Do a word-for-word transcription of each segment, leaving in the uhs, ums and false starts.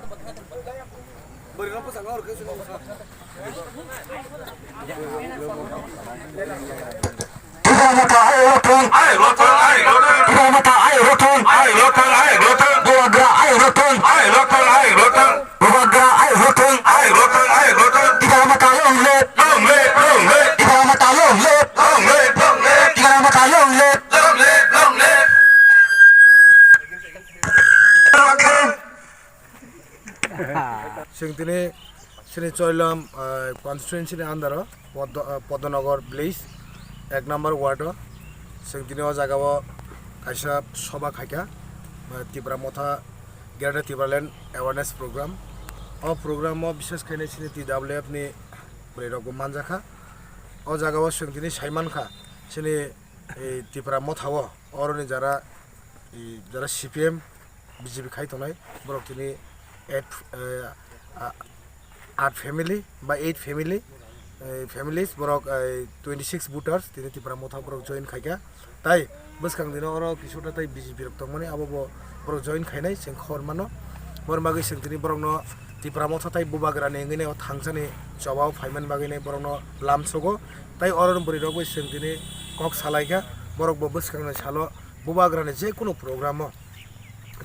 Tipra Motha ayuk lokthung. Ayuk lokthung, ayuk lokthung. Tipra Motha ayuk lokthung. Ayuk lokthung, ayuk lokthung. Bubagra ayuk lokthung. Ayuk lokthung, ayuk lokthung. Bubagra ayuk lokthung. Ayuk lokthung, ayuk lokthung. Tipra Motha long live. Long live, long live. Tipra Motha long live. Long live, long live. Tipra Motha long live. Long live, long live. Chwng tini chini Choilam, ah, constituency ni under o Poddo-, ah, Poddonagar village ek number ward o chwng tini o jaga o kaisa soba khaikha, ah, Tipra Motha Greater Tipraland Awareness Program. O program o bishes khainai chini T W F ni bwrwi rok bo manjakha. O jaga o chwng tini saimankha chini, eh, Tipra Motha o oroni jara, eh, jara C P M, B J P khai tongnai, borok tini eight, eh, ah, eight family ba eight family, eh, families, borok, eh, twenty six voters tini Tipra Motha borok join khaikha. Tai bwskang dino oro kisuta tai B J P rok tongmani, abo bo borok join khainai chwng khobor mano. Borok bagwi chwng tini borokno Tipra Motha tai Bubagrani wngwi nai o thangsani choba o phaiman bagwi nai borokno lamsogo. Tai oro bwrwi rok bai chwng tini kok salaikha, borok bo bwskangni salo Bubagrani je kunu program o,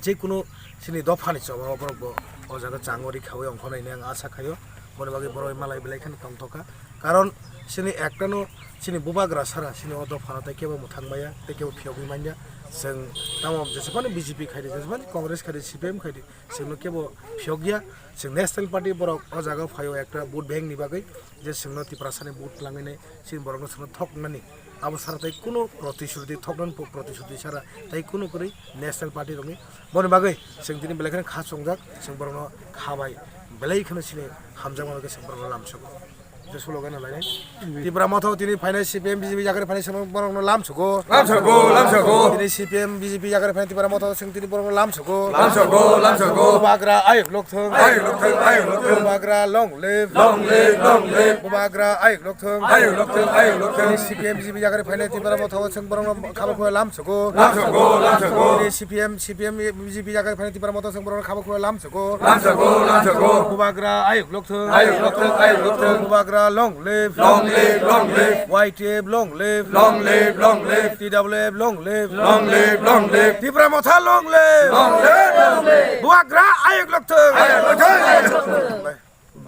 je kunu chini dophani choba o borok bo o jaga chango rikhawi ongkhornai hinwi ang asa khaio. Boni bagwi borok malai belai kheno tongthokha, karon chini ektano chini Bubagra sara chini o dophano tei kebo mwthang maya tei kebo phiyogwi manya. Chwng tamo jesebani B J P khaidi, jesebani Congress khaidi, C P M khaidi, chwngno kebo phiyokya. Chwng National Party borok o jaga o phaio ekta vote bank ni bagwi, je chwngno Tiprasani vote twlangwi nai, chini borokno chwngno thoknani. Abo sara tei kunu protisruti, thoknani po-, protisruti sara tei kunu kwrwi National Party rokni. Boni bagwi chwng tini belai kheno kha chongjak, chwng borokno kha bai belai kheno chini hamjakma bai khe chwng borokno lamsogo. Je slogan no lainai. Tipra Motha o tini phainai C P M B J P yakarwi phainai chwng borokno lamsogo. Lamsogo, lamsogo. Tini C P M B J P yakarwi phainai Tipra Motha o chwng tini borokno lamsogo. Lamsogo, lamsogo. Bubagra ayuk lokthung. Ayuk lokthung, ayuk lokthung. Bubagra long live. Long live, long live. Bubagra ayuk lokthung. Ayuk lokthung, ayuk lokthung. Tini C P M B J P yakarwi phainai Tipra Motha o chwng borokno kha bai khuya lamsogo. Lamsogo, lamsogo. Tini C P M, C P M B J P yakarwi phainai Tipra Motha o chwng borokno kha bai khuya lamsogo. Lamsogo, lamsogo. Bubagra ayuk lokthung. Ayuk lokthung, ayuk lokthung. Bubagra long live. Long live, long live. Y T F long live. Long live, long live. T W F long live. Long live, long live. Tipra Motha long live. Long live, long live. Bubagra ayuk lokthung. Ayuk lokthung, ayuk lokthung.